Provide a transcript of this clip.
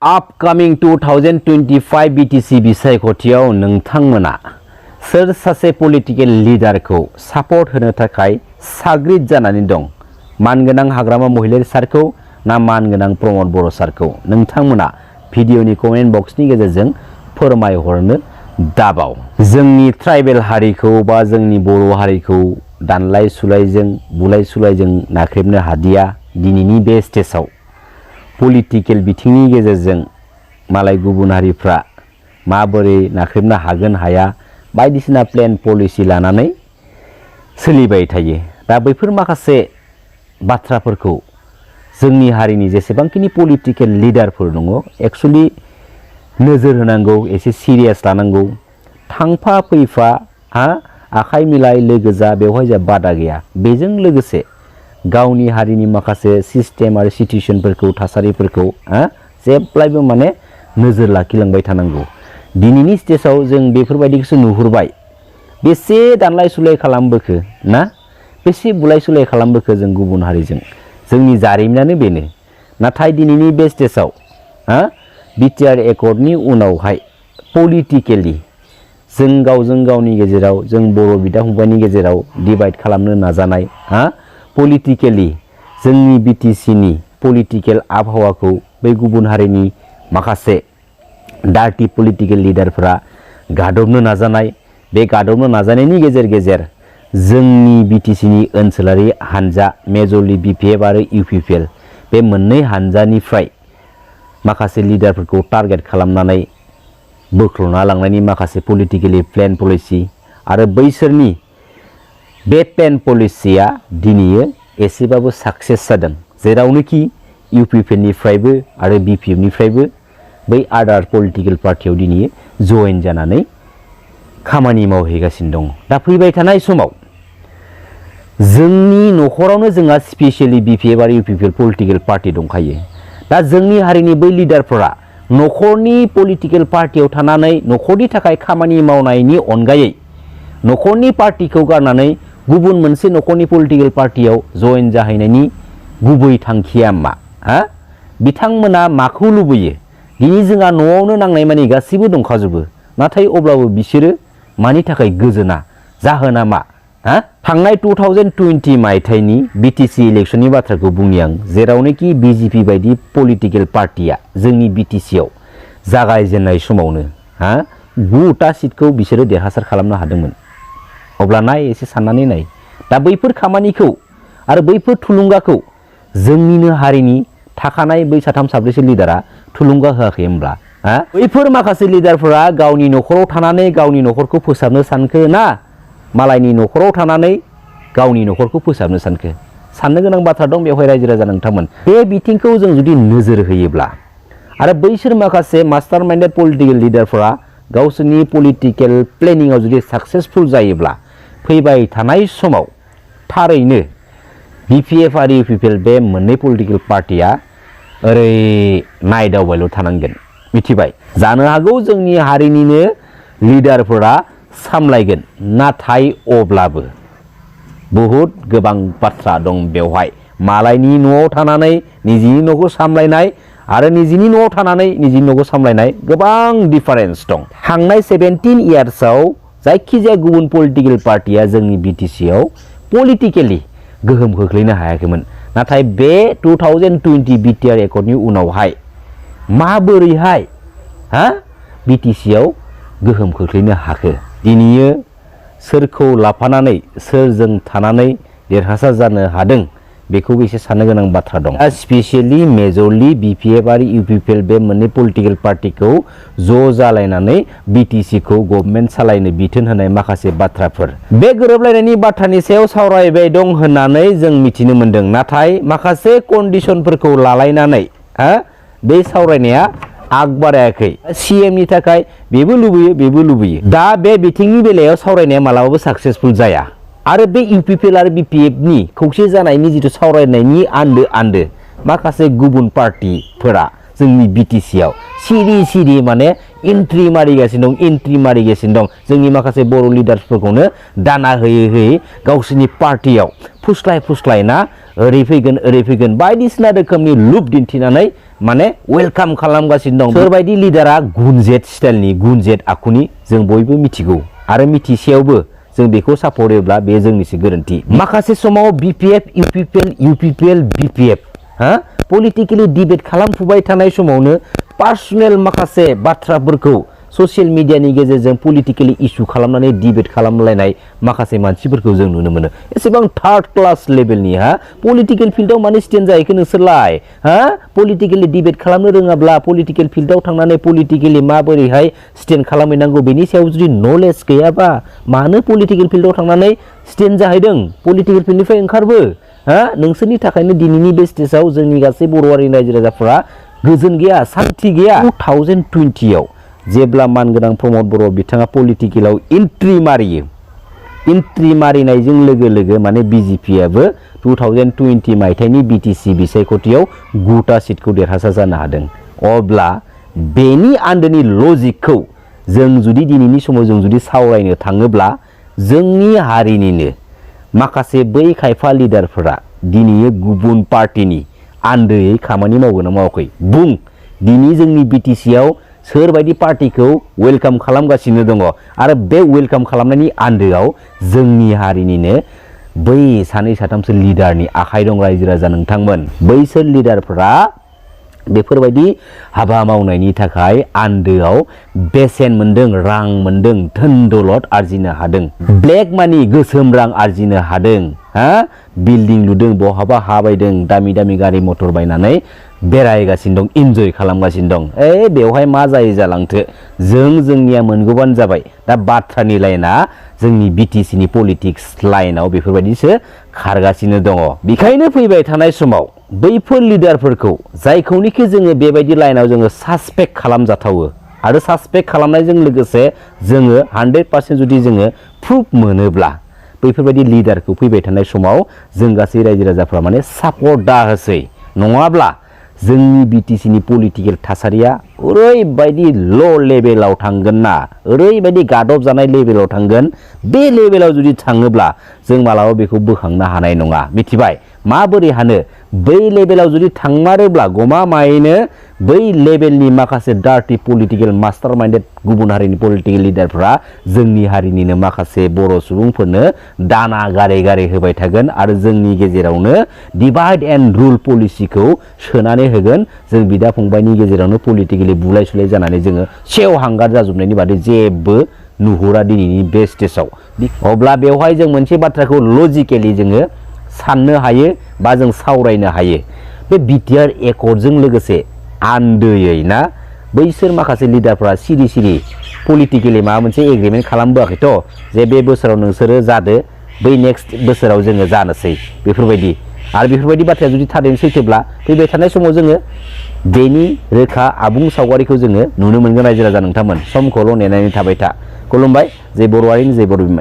Upcoming 2025 BTC बिसायख'थियाव नोंथांमोना सोर सासे पलिटिकल लिडारखौ सापर्ट होनो थाखाय साग्रिद जानानै दं? मानगोनां हाग्रामा महिलारी सारखौ ना मानगोनां प्रमद बर' सारखौ? नोंथांमोना भिडिअनि कमेन्ट बक्सनि गेजेरजों फोरमायहरनो दाबाव। जोंनि ट्राइबेल हारिखौ बा जोंनि बर' हारिखौ दानलाय सुलायजों बुलाय सुलायजों नाख्रेबनो हादिया दिनैनि बे स्टेजआव पलिटिकल बिथिंनि गेजेरजों मालाय गुबुन हारिफ्रा माबोरै नाख्रेबनो हागोन हाया बायदिसिना प्लेन पलिसि लानानै सोलिबाय थायो। दा बैफोर माखासे बाथ्राफोरखौ जोंनि हारिनि जेसेबांखिनि पलिटिकल लिडारफोर दङ एक्चुअली नोजोर होनांगौ, एसे सिरियास लानांगौ। थांफा फैफा आखाइ मिलाय लोगो जा, बेवहाय जा बादा गैया। बेजों लोगोसे गावनि हारिनि माखासे सिस्टेम आरो सिचुएशनफोरखौ थासारिफोरखौ जेब्लायबो माने नोजोर लाखिलांबाय थानांगौ। दिनैनि स्टेजआव जों बेफोरबायदिखौसो नुहुरबाय। बेसे दानलाय सुलाय खालामबोखो ना, बेसे बुलाय सुलाय खालामबोखो जों गुबुन हारिजों, जोंनि जारिमिनानो बेनो। नाथाय दिनैनि बे स्टेजआव बिटिआर एकर्डनि उनावहाय पलिटिकेलि जों गावजों गावनि गेजेराव, जों बर' बिदा फंबायनि गेजेराव डिभाइड खालामनो नाजानाय, पलिटिकेलि जोंनि बिटिसिनि पलिटिकेल आबहावाखौ बै गुबुन हारिनि माखासे डार्टि पलिटिकेल लिडारफोरा गादबनो नाजानाय, बे गादबनो नाजानायनि गेजेर गेजेर जोंनि बिटिसिनि ओनसोलारि हानजा मेजरलि बिपिएफ आरो इउपिपिएल बे मोननै हानजानिफ्राय माखासे लिडारफोरखौ टारगेट खालामनानै बोख्ल'ना लांनायनि माखासे पलिटिकेलि प्लेन पलिसि आरो बैसोरनि बे प्लेन पलिसिया दिनै एसेबाबो साक्सेस जादों। जेरावनोखि इउपिपिएलनिफ्रायबो आरो बिपिएफनिफ्रायबो बै आदार पलिटिकेल पार्टियाव दिनै जयेन जानानै खामानि मावहैगासिनो दं। दा फैबाय थानाय समाव जोंनि न'खरावनो जोंहा स्पेसियेलि बिपिएफ आरो इउपिपिएल पलिटिकेल पार्टि दंखायो। दा जोंनि हारिनि बै लिडारफोरा न'खरनि पलिटिकेल पार्टियाव थानानै न'खरनि थाखाय खामानि मावनायनि अनगायै न'खरनि पार्टिखौ गारनानै गुबुन मोनसे न'खरनि पलिटिकेल पार्टियाव जयेन जाहैनायनि गुबै थांखिया मा? बिथांमोना माखौ लुबैयो? दिनै जोंहा न'आवनो नांनाय मानि गासैबो दंखाजोबो, नाथाय अब्लाबो बिसोरो मानि थाखाय गोजोना? जाहोना मा? थांनाय 2020 मायथाइनि बिटिसि इलेक्शननि बाथ्राखौ बुंनि आं, जेरावनोखि बिजेपि बायदि पलिटिकेल पार्टिया जोंनि बिटिसियाव जागायजेननाय समावनो 9टा सिटखौ बिसोरो देरहासार खालामनो हादोंमोन। अब्ला नाय, एसे साननानै नाय। दा बैफोर खामानिखौ आरो बैफोर थुलुंगाखौ जोंनिनो हारिनि थाखानाय बै साथाम साब्रैसो लिडारा थुलुंगा होआखै होमब्ला? बैफोर माखासे लिडारफोरा गावनि न'खराव थानानै गावनि न'खरखौ फोसाबनो सानखो ना मालायनि न'खराव थानानै गावनि न'खरखौ फोसाबनो सानखो? साननो गोनां बाथ्रा दं बेवहाय रायजो राजा नोंथांमोन। बे बिथिंखौ जों जुदि नोजोर होयोब्ला आरो बैसोर माखासे मास्टार माइन्डेड पलिटिकेल लिडारफोरा गावसोरनि पलिटिकेल प्लेनिंआव जुदि साक्सेसफुल जायोब्ला फैबाय थानाय समाव थारैनो बिपिएफ आरो इउपिपिएल बे मोननै पलिटिकेल पार्टिया ओरै नायदावबायल' थानांगोन। मिथिबाय? जानो हागौ जोंनि हारिनिनो लिडारफोरा सामलायगोन, नाथाय अब्लाबो बहुद गोबां बाथ्रा दं बेवहाय। मालायनि न'आव थानानै निजिनि न'खौ सामलायनाय आरो निजिनि न'आव थानानै निजिनि न'खौ सामलायनाय गोबां डिफारेन्स दं। थांनाय 17 इयार्सआव जायखिजाया गुबुन पलिटिकेल पार्टिया जोंनि बिटिसियाव पलिटिकेलि गोहोम खोख्लैनो हायाखैमोन, नाथाय बे 2020 बिटिआर एकर्डनि उनावहाय माबोरैहाय बिटिसियाव गोहोम खोख्लैनो हाखो? दिनै सोरखौ लाफानानै सोरजों थानानै देरहासार जानो हादों बेखौबो एसे साननो गोनां बाथ्रा दं। स्पेसियेलि मेजरलि बिपिएफ आरो इउपिपिएल बे मोननै पलिटिकेल पार्टिखौ ज' जालायनानै बिटिसिखौ गभर्नमेन्ट सालायनो बिथोन होनाय माखासे बाथ्राफोर, बे गोरोबलायनायनि बाथ्रानि सायाव सावरायबाय दं होननानै जों मिथिनो मोन्दों। नाथाय माखासे कन्डिसनफोरखौ लालायनानै बे सावरायनाया आग बारायाखै। CEMनि थाखाय बेबो लुबैयो, बेबो लुबैयो। दा बे बिथिंनि बेलायाव सावरायनाया मालाबाबो साक्सेसफुल जाया। आरो बे इउपिपिएल आरो बिपिएफनि खौसे जानायनि जिथु सावरायनायनि आन्दो माखासे गुबुन पार्टिफोरा जोंनि बिटिसियाव सिरि माने एन्ट्रि मारिगासिनो दं। जोंनि माखासे बर' लिडार्सफोरखौनो दाना होयै गावसोरनि पार्टियाव फुस्लायना ओरै फैगोन बायदिसिना रोखोमनि लुप दिन्थिनानै माने वेलकाम खालामगासिनो दं। सोरबायदि लिडारा गुनजेट स्टाइलनि गुनजेट आखुनि जों बयबो मिथिगौ आरो मिथिसेयावबो जों बेखौ सापर्ट होयोब्ला बे जोंनिसो गोरोन्थि। माखासे समाव BPF UPPL BPF politically debate खालामफुबाय थानाय समावनो पार्सनेल माखासे बाथ्राफोरखौ ससियेल मिडियानि गेजेरजों पलिटिकेलि इस्यु खालामनानै डिबेट खालामलायनाय माखासे मानसिफोरखौ जों नुनो मोनो। एसेबां थार्ड क्लास लेभेलनि पलिटिकेल फिल्डआव माने स्टेन्ड जाहैखो नोंसोरलाय पलिटिकेलि डिबेट खालामनो रोङाब्ला पलिटिकेल फिल्डआव थांनानै पलिटिकेलि माबोरैहाय स्टेन्ड खालामहैनांगौ बेनि सायाव जुदि नलेज गैयाबा मानो पलिटिकेल फिल्डआव थांनानै स्टेन्ड जाहैदों पलिटिकेल फिल्डनिफ्राय ओंखारबो नोंसोरनि थाखायनो दिनैनि बे स्टेजआव जोंनि गासै बर' हारिनि रायजो राजाफोरा गोजोन गैया सान्थि गैया। 2020आव जेब्ला मानगोनां प्रमद बर' बिथाङा पलिटिकेलाव एन्ट्रि मारियो एन्ट्रि मारिनायजों लोगो लोगो माने बिजेपियाबो 2020 मायथाइनि BTC बिसायख'थियाव 9टा सिटखौ देरहासार जानो हादों। अब्ला बेनि आन्दोनि लजिकखौ जों जुदि दिनैनि समाव जों जुदि सावरायनो थाङोब्ला जोंनि हारिनिनो माखासे बै खायफा लिडारफोरा दिनै गुबुन पार्टिनि आन्दोयै खामानि मावगोन ना मावाखै बुं। दिनै जोंनि BTCआव सोरबायदि पार्टिखौ वेलकाम खालामगासिनो दङ आरो बे वेलकाम खालामनायनि आन्दोआव जोंनि हारिनिनो बै सानै साथामसो लिडारनि आखाइ दं रायजो राजा नोंथांमोन। बैसोर लिडारफोरा बेफोरबायदि हाबा मावनायनि थाखाय आन्दोआव बेसेन मोनदों रां मोनदों धोन दौलत आरजिनो हादों ब्लेक मानि गोसोम रां आरजिनो हादों बिल्डिं लुदों बहाबा हा बायदों दामि दामि गारि मटर बायनानै बेरायगासिनो दं इन्जय खालामगासिनो दं। बेवहाय मा जायो जालांथो जोंनिया मोनगौबानो जाबाय। दा बाथ्रानि लाइना जोंनि BTCनि पलिटिक्स लाइनाव बेफोरबायदिसो खारगासिनो दङ। बेखायनो फैबाय थानाय समाव बैफोर लिडारफोरखौ जायखौनिखि जोङो बेबायदि लाइनाव जोङो सासपेक्ट खालामजाथावो आरो सासपेक्ट खालामनायजों लोगोसे जोङो 100% जुदि जोङो प्रुफ मोनोब्ला बैफोरबायदि लिडारखौ फैबाय थानाय समाव जों गासै रायजो राजाफ्रा माने सापर्ट दा होसै। नङाब्ला जोंनि BTCनि पलिटिकेल थासारिया ओरैबायदि ल' लेभेलाव थांगोन ना ओरैबायदि गादब जानाय लेभेलाव थांगोन। बे लेभेलाव जुदि थाङोब्ला जों मालाबा बेखौ बोखांनो हानाय नङा। मिथिबाय माबोरै हानो बै लेभेलाव जुदि थांमारोब्ला गमामायैनो बै लेभेलनि माखासे डार्टि पलिटिकेल मास्टार माइन्डेड गुबुन हारिनि पलिटिकेल लिडारफोरा जोंनि हारिनिनो माखासे बर' सुबुंफोरनो दाना गारै गारै होबाय थागोन आरो जोंनि गेजेरावनो डिभाइड एन्ड रुल पलिसिखौ सोनानै होगोन। जों बिदा फंबायनि गेजेरावनो पलिटिकेलि बुलाय सुलाय जानानै जोङो सेव हांगार जाजोबनायनि बादै जेबो नुहुरा दिनैनि बे स्टेजआव। अब्ला बेवहाय जों मोनसे बाथ्राखौ लजिकेलि जोङो साननो हायो बा जों सावरायनो हायो। बे बिटिआर एकर्डजों लोगोसे आन्दोयै ना बैसोर माखासे लिडारफोरा सिरि सिरि पलिटिकेलि माबा मोनसे एग्रिमेन्ट खालामबोआखैथ' जे बे बोसोराव नोंसोरो जादो बै नेक्स्ट बोसोराव जोङो जानोसै बेफोरबायदि। आरो बेफोरबायदि बाथ्राया जुदि थारैनो सैथोब्ला फैबाय थानाय समाव जोङो बेनि रोखा आबुं सावगारिखौ जोङो नुनो मोनगोन रायजो राजा नोंथांमोन। समखौल' नेनानै थाबाय था। खुलुमबाय। जय बर' हारिनि जय बर' बिमा।